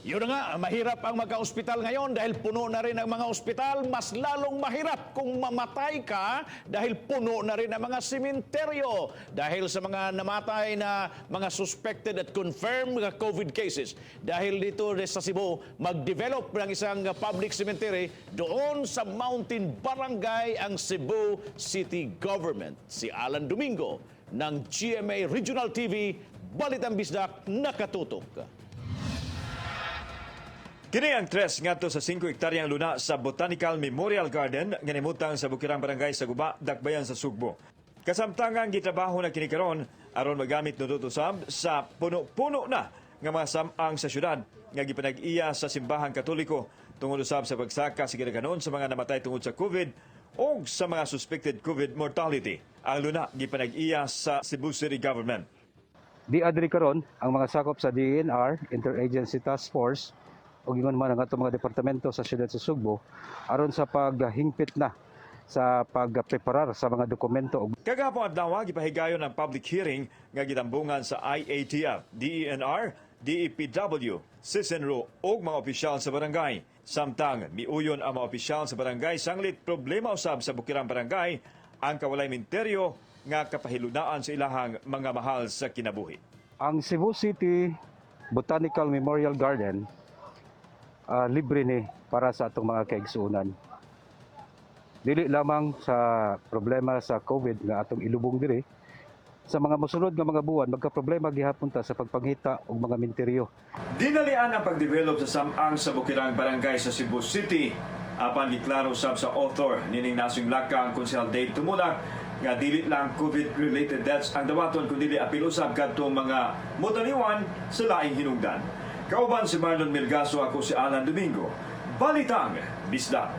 Yun na nga, mahirap ang magka-ospital ngayon dahil puno na rin ang mga ospital. Mas lalong mahirap kung mamatay ka dahil puno na rin ang mga sementeryo. Dahil sa mga namatay na mga suspected at confirmed mga COVID cases. Dahil dito sa Cebu, mag-develop ng isang public cemetery doon sa Mountain Barangay ang Cebu City Government. Si Alan Domingo ng GMA Regional TV, Balitang Bisdak, nakatutok. Kini ang tres ngadto sa 5 hektaryang luna sa Botanical Memorial Garden nga nimutang sa Bukirang Barangay sa Guba, Dakbayan sa Sugbo. Kasamtangang gitrabaho na kini karon aron magamit nudot usab sa puno-puno na nga mga samang sa syudad nga gipanag-iya sa Simbahang Katoliko tungod usab sa pagsaka sa gidaghanon sa mga namatay tungod sa COVID o sa mga suspected COVID mortality. Ang luna gipanag-iya sa Cebu City Government. Di adri karon ang mga sakop sa DENR, Interagency Task Force ug ingon man ang atong mga departamento sa siyudad sa Sugbo aron sa paghingpit na sa pagpreparar sa mga dokumento ug Kagahapon adlaw, gipahigayon ang public hearing nga gitambungan sa IATF, DENR, DEPW, CISNRO ug mga opisyal sa barangay. Samtang miuyon ang mga opisyal sa barangay sanglit problema usab sa Bukirang Barangay ang kawalay minteryo nga kapahilunaan sa ilahang mga mahal sa kinabuhi. Ang Cebu City Botanical Memorial Garden, libre ni para sa atong mga kaigsuonan. Dili lamang sa problema sa COVID nga atong ilubong diri, sa mga mosunod nga mga buwan magka-problema gihapon ta sa pagpanghita og mga minteryo. Dinalian ang pagdevelop sa samang sa Bukirang Barangay sa Cebu City. Apan giklaro sab sa author nining nasing lakang, Konsehal Dave Tumulak, nga dili lang COVID-related deaths ang dawaton kundi apil usab kadtong mga motaliwan sa laing hinungdan. Kauban si Marlon Milgaso, ako si Alan Domingo. Balitang Bisdak.